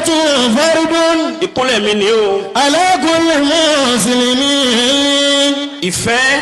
فرض Ìkúnlẹ̀ mi ni o. على كل مسلم. Ìfẹ́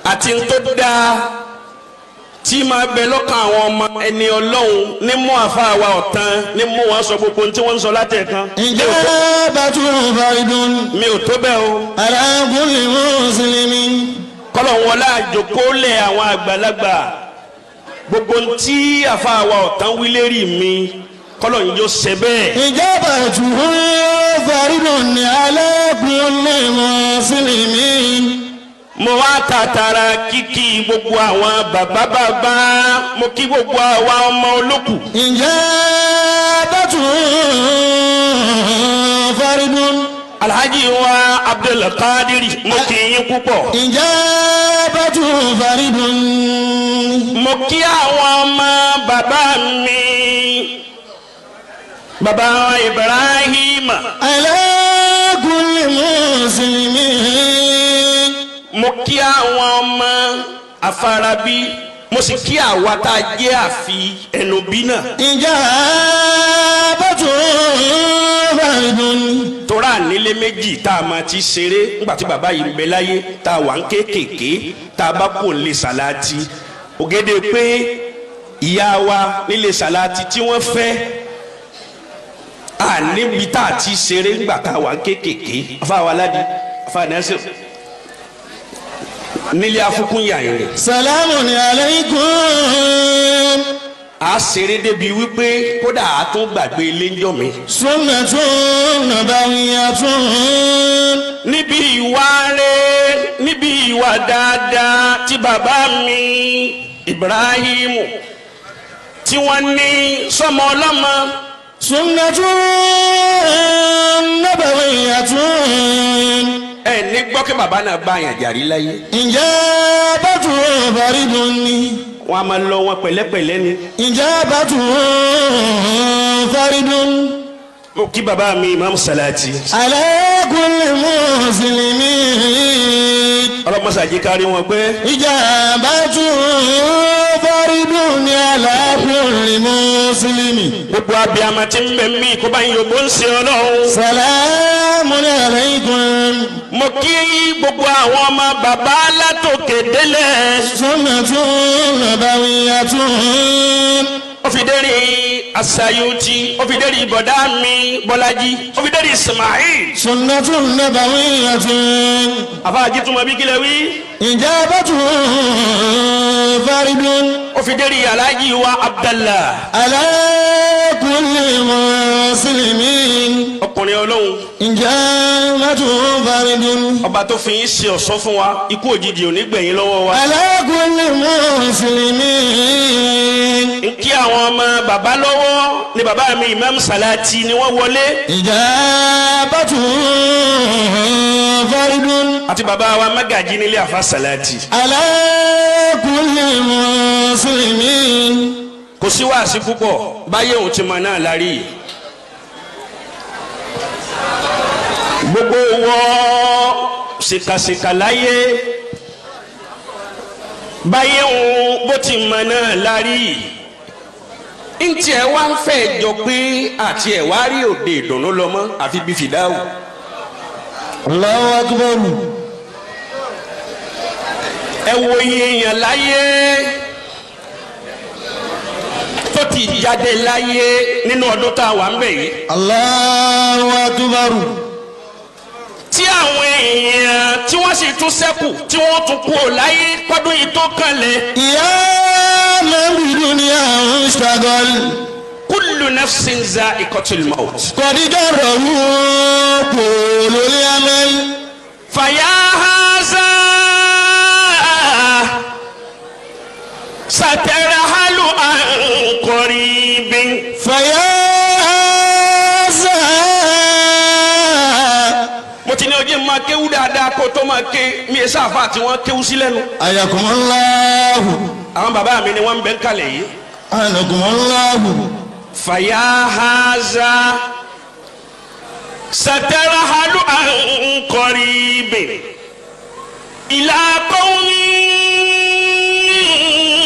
àti ń tó dáa tí máa bẹ lọ́kàn àwọn ọmọ ẹni Ọlọ́run ní mú àfa wa ọ̀tán ní mú wọn sọ gbogbo ohun tí wọ́n ń sọ látẹ̀kan. إجابة فرض Mi ò tó bẹ́ẹ̀ o. على كل مسلم. Kọ́lọ̀ wọlé àjòkólẹ̀ àwọn àgbàlagbà, gbogbo ohun tí àfa wa ọ̀tán wí lérí mi, kọ́lọ̀ ń yóò ṣe bẹ́ẹ̀. إجابة فرض على كل مسلم. Mo wá tàtàrà kíkí gbogbo àwọn bàbá bàbá, mo kí gbogbo àwa ọmọ olókù. إجابة فرض. Alhaji wa Abdulkadiri, mo kí yín púpọ̀. إجابة فرض. Mo kí àwọn ọmọ bàbá mi, bàbá Ibrahim. على كل مسلم. Mo kí àwọn ọmọ afarabi, mo sì kí àwa tá a jẹ́ àfi ẹnu bí náà. إجابة فرض. Tora nílé méjì tá a máa ti ṣeré nígbà tí bàbá yìí ń bẹ láyé, tá a wà ń kéékèèké, tá a bá kò lè sàláàtì ògèdè pé ìyá wa nílé sàláàtì tí wọ́n fẹ́ à níbi tá a ti ṣeré nígbà tá a wà ń kéékèèké. Afa wa aládì, afa nẹ́sìn nílé afúkún yàyìn rẹ̀. سلام عليكم. A ṣeré débi wípé kódà a tún gbàgbé ilé ńjọ́ mi. سنة نبوية. Níbi ìwà rẹ̀, níbi ìwà dáadáa tí bàbá mi Ibrahimu tí wọ́n ní sọmọ ọlọ́mọ. سنة نبوية. Ẹ ní gbọ́ kí bàbá náà bá yàn jàrí láyé. إجابة فرض. Wọ́n á máa lọ wọn pẹ̀lẹ́pẹ̀lẹ́ ni. إجابة فرض. Mo kí bàbá mi Imam Salati. على كل مسلم. Ọlọ́mọsàájì kárí wọn pé. إجابة فرض على كل مسلم. Gbogbo abiyamọ tí ń bẹ mí kó bá ń yòbó ń ṣe Ọlọ́run. سلام عليكم. Mo kí gbogbo àwọn ọmọ bàbá látòkè délẹ̀. سنة نبوية. Ó fi dérí Asayuti, ó fi dérí bọ̀dá mi Bọ́lájí, ó fi dérí Ismail. سنة نبوية. Àfáàjì túmọ̀ bí kílẹ̀ wí. إجابة فرض. Ó fi dérí Alhaji wa Abdallah. على كل مسلم. Ọkùnrin Ọlọ́run. إجابة فرض. Ọba tó fi yín ṣe ọ̀ṣọ́ fún wa, ikú òjijì ò ní gbẹ̀yìn lọ́wọ́ wa. على كل مسلم. N kí àwọn ọmọ bàbá lọ́wọ́ ni bàbá mi Imam Salati ni wọ́n wọlé. إجابة فرض. Àti bàbá wa Magaji nílé àfa Salati. على كل مسلم. Kò sí wáàsí púpọ̀ báyé òun ti mọ náà lárí yìí. Gbogbo wọ ṣìkàṣìkà láyé, báyé òun bó ti mọ náà lárí yìí. Ntí ẹ wá ń fẹ́ jọ pé àti ẹ wá rí òde ìdùnnú lọ mọ́ àfi bí fìdáwò. الله أكبر. Ẹ wo iye èèyàn láyé tó ti jáde láyé nínú ọdún tá a wà ń bẹ̀ yìí. الله أكبر. Tí àwọn èèyàn tí wọ́n sì tún ṣẹ́kù tí wọ́n tún kú ò láyé kọ́dún yìí tó kanlẹ̀. يا من بدنيا اشتغل. Kullu nafsin za'iqatul maut. قد جره طول الأمل. Fàyà haza satarahalu an qaribin. فيا هذا. Mo ti ní ojú máa kéwú dáadáa kó tó máa ké mi ẹ sáfà tí wọ́n kéwú sí lẹ́nu. حياكم الله. Àwọn bàbá mi ni wọ́n ń bẹ ń kalẹ̀ yìí. حياكم الله. Fàyà haza satarahalu an qaribin ila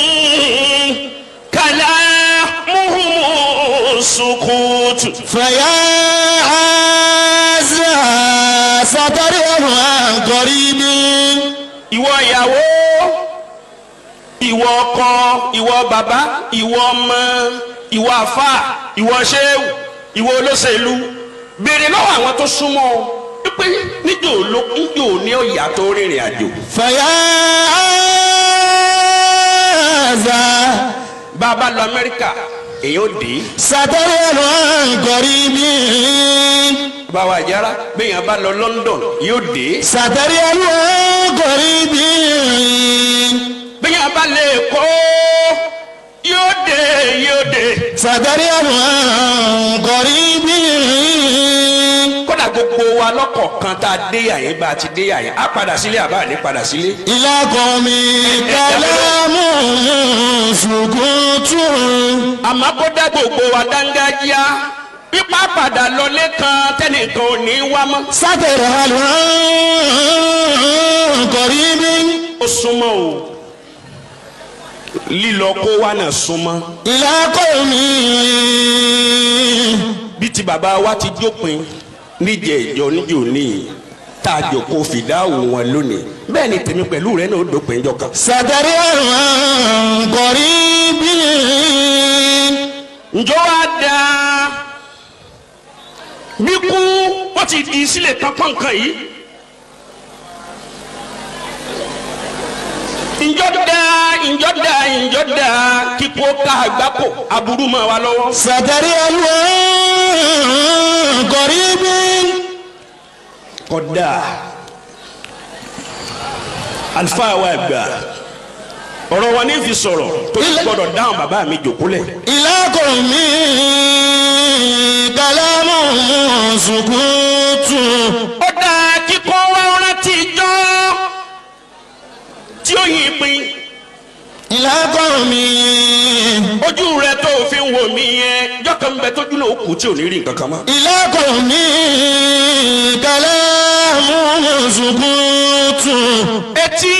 qawmin kalamuhum sukutu. فيا عزا ستره عن قريب. Ìwọ ìyàwó, ìwọ ọkọ, ìwọ bàbá, ìwọ ọmọ, ìwọ àfà, ìwọ ṣéwù, ìwọ olóṣèlú, béèrè lọ́wọ́ àwọn tó súnmọ́ ọ pé níjò ló níjò ní ọ̀yà tó rìnrìn àjò. فيا عزا Bá a bá lọ Amẹ́ríkà, èyí ó dé. ستره عن قريب. Báwa àjára bẹ́ẹ̀ bá lọ London, yóò dé. ستره عن قريب. Bẹ́ẹ̀ bá lè kó, yóò dé, yóò dé. ستره عن قريب. Kódà gbogbo wa lọ́kọ̀ọ̀kan tá a dé yàyín, bá a ti dé yàyín, á padà sílé àbá ní padà sílé. إلى قوم كلام سكوت. Àmọ́ kó dá gbogbo wa dángájíá, pípa padà lọlé kan tẹ́nìkan ò ní wá mọ́. سترحل عن قريب. Ó súnmọ́ o, lílọ kó wa náà súnmọ́. إلى قوم Bí ti bàbá wa ti jópin níjẹ ìjọ níjò ní tá a jòkó fìdáwò wọn lónìí, bẹ́ẹ̀ ni tèmi pẹ̀lú rẹ náà ó dópin jọ kan. سترحل عن قريب. Ǹjọ́ wa dáa bí kú wọ́n ti di sílẹ̀ tán pọ̀nkan yìí? Ǹjọ́ dáa, ǹjọ́ dáa, ǹjọ́ dáa kíkó ká àgbákò aburú mọ́ wa lọ́wọ́? سترحل عن قريب. Kódà àlùfáà wa gbà ọ̀rọ̀ wọn ní fi sọ̀rọ̀ tó ti gbọ́dọ̀ dáhùn bàbá mi jòkúlẹ̀. إلى قوم كلام سكوت. Ó dáa kíkọ́ wá rántí jọ́ tí ó yin pin. إلى قوم Ojú rẹ tó fi ń wò mí yẹn, jọ́kan bẹ tójú náà ó kù tí ò ní rí nǹkan kan mọ́. إلى قوم كلام سكوت. Etí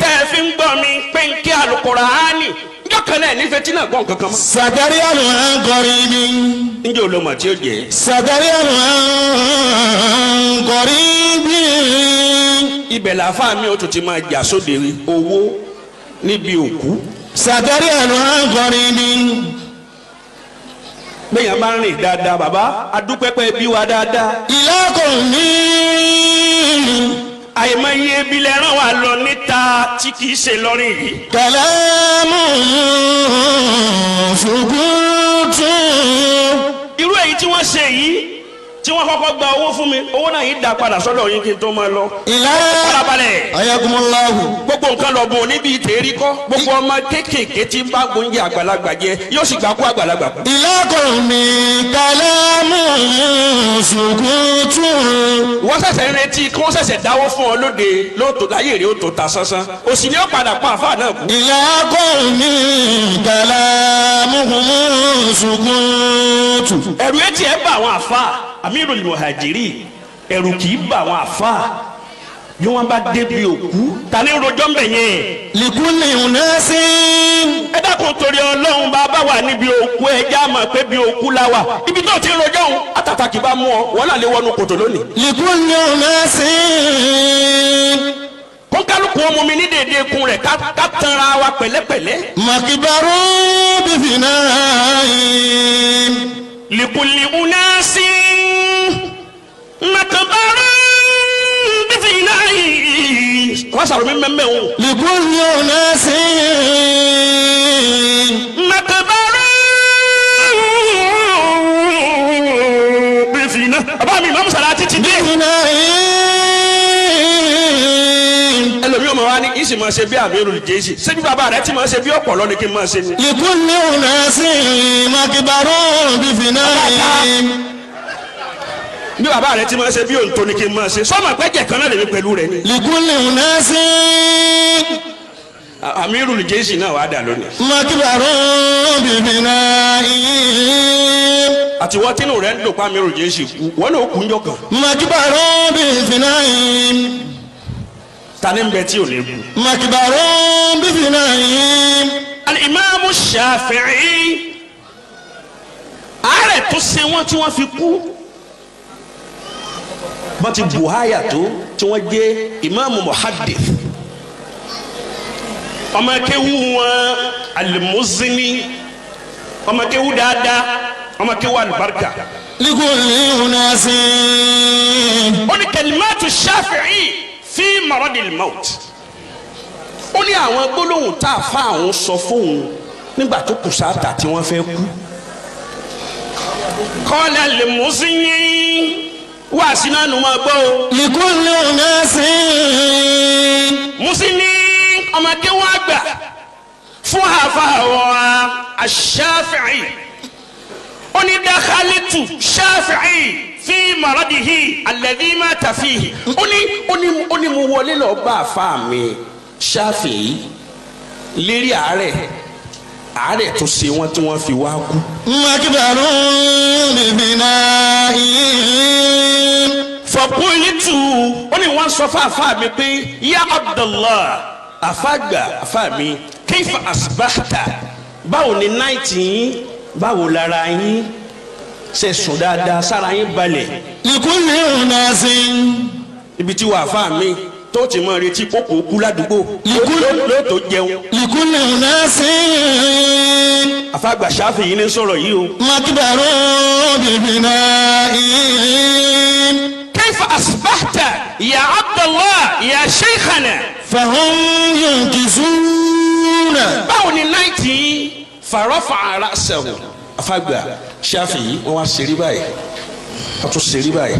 tẹ́ ẹ fi ń gbọ́ mi pé ń kí Àlùkùránì, jọ́kan náà nífẹ̀ẹ́ tí náà gbọ́ nǹkan kan mọ́. سترحل عن قريب. Ǹjẹ́ olómọ tí ó jẹ́? سترحل عن قريب. Ibẹ̀ làáfàá mi ò tún ti máa jà sóde owó níbi òkú. سترحل عن قريب. Bẹ́ẹ̀ bá ń rìn dáadáa, bàbá adúpẹ́pẹ́ bí wa dáadáa. إلى قوم Àìmọye ibi lẹ rán wa lọ níta tí kì í ṣe lọ́rìn yìí. كلام سكوت. Irú èyí tí wọ́n ṣe yìí, tí wọ́n kọ́kọ́ gba owó fún mi, owó náà yìí dá padà sọ́dọ̀ yín kí n tó máa lọ. إلى Farabalẹ̀. حياكم الله. Gbogbo nǹkan lọ bò níbi ìtẹ̀rí kọ́, gbogbo ọmọ kéékèèké tí ń bá gbóúnjẹ àgbàlagbà jẹ yóò sì gbà kú àgbàlagbà kú. إلى قوم كلام سكوت. Wọ́n ṣẹ̀ṣẹ̀ ń retí kí wọ́n ṣẹ̀ṣẹ̀ dáwọ́ fún ọ lóde lóòótọ́ láyé rẹ̀ ó tó ta sánsán, òsì ni ó padà pa àfáà náà kú. إلى قوم كلامهم سكوت. Ẹ̀rù etí ẹ̀ bá àwọn àfáà Amirul Muhajiri, ẹ̀rù kì í bá àwọn àfáà bí wọ́n bá débi òkú. Ta ni rojọ́ ń bẹ̀ yẹn? لكل أناس Ẹ dákun torí Ọlọ́run, bá bá wà níbi òkú, ẹ já mọ̀ pé bí òkú la wà. Ibi tó ti ń rojọ́ òun àtàtàkì bá mú ọ, wọ́n náà lè wọnú kòtò lónìí. لكل أناس Kó kálukú ọmọ mi ní dèdè kun rẹ̀, ká tanra wa pẹ̀lẹ́pẹ̀lẹ́. مكبر بفناء. Likulli unasin makbarun bifina'i. Wọ́n sàrò mi mẹ́mẹ́ o. لكل أناس Makbarun bifina'i. Bàbá mi Imam Salati ti dé. بفناء. Ẹlòmíì ọmọ wa ní kí n sì máa ṣe bí Amirul Jayshi, ṣé bí bàbá rẹ ti máa ṣe bí ọ̀pọ̀lọ́ ni kí n máa ṣe ni. لكل أناس مكبر بفناء. Bí bàbá rẹ ti máa ṣe bí òǹtò ni kí n máa ṣe, sọ́mọ pẹ́jẹ kan náà lèmi pẹ̀lú rẹ ni. لكل أناس Amirul Jayshi náà wàá dà lónìí. مكبر بفناء. Àti wọ́n tínú rẹ̀ ń dùn pa Amirul Jayshi kú, wọ́n náà kú ń jọ kan. مكبر بفناء. Ta ni ń bẹ tí ò ní kú? مكبر بفناء. Al-Imam Shafi'i, Àárẹ̀ tó ṣe wọ́n tí wọ́n fi kú, wọ́n ti buhaya tó tí wọ́n jẹ́ ìmáàmù muhaddith, ọmọ akéwú wọn al-Muzini, ọmọ akéwú dáadáa, ọmọ akéwú alibarika. لكل أناس. Ó ní kalimatu Shafi'i fi maradil maut. Ó ní àwọn gbólóhùn tá a fa àwọn sọ fóun nígbà tó kù sáàtà tí wọ́n fẹ́ kú. Qala al-Muzini, wá sínú àánú máa gbọ́ o. لكل أناس. Muzini, ọmọ akéwú àgbà fún àfa àwọn aṣáfìí, ó ní dakhalitu Shafi'i fi maradihi alladhi mata fihi. Ó ní mo wọlé lọ bá àfa mi Shafi'i lérí àárẹ̀ tó ṣe wọ́n tí wọ́n fi wá kú. مكبر ببنائهم. Faqultu, ó ní wọ́n sọ fún àfa mi pé ya Abdallah, àfàgbà, àfa mi, kayfa asbahta? Báwo ni night yín? Báwo lára yín? Ṣe sùn dáadáa? Sára yín balẹ̀? لكل أناس. Ibi tí wàá fà mí tó ti mọ retí kókò kú ládùúgbò ló tó jẹun. لكل أناس. Àfàgbà Ṣáfì yìí ní sọ̀rọ̀ yìí o. مكبر ببنائهم. Kayfa asbahta ya Abdallah ya sheikhana? فهم ينكسون. Báwo ni night yìí? Farafa ra'sahu. Àfàgbà Ṣáfì yìí, wọ́n wá ṣeré báyìí, wọ́n tún ṣeré báyìí.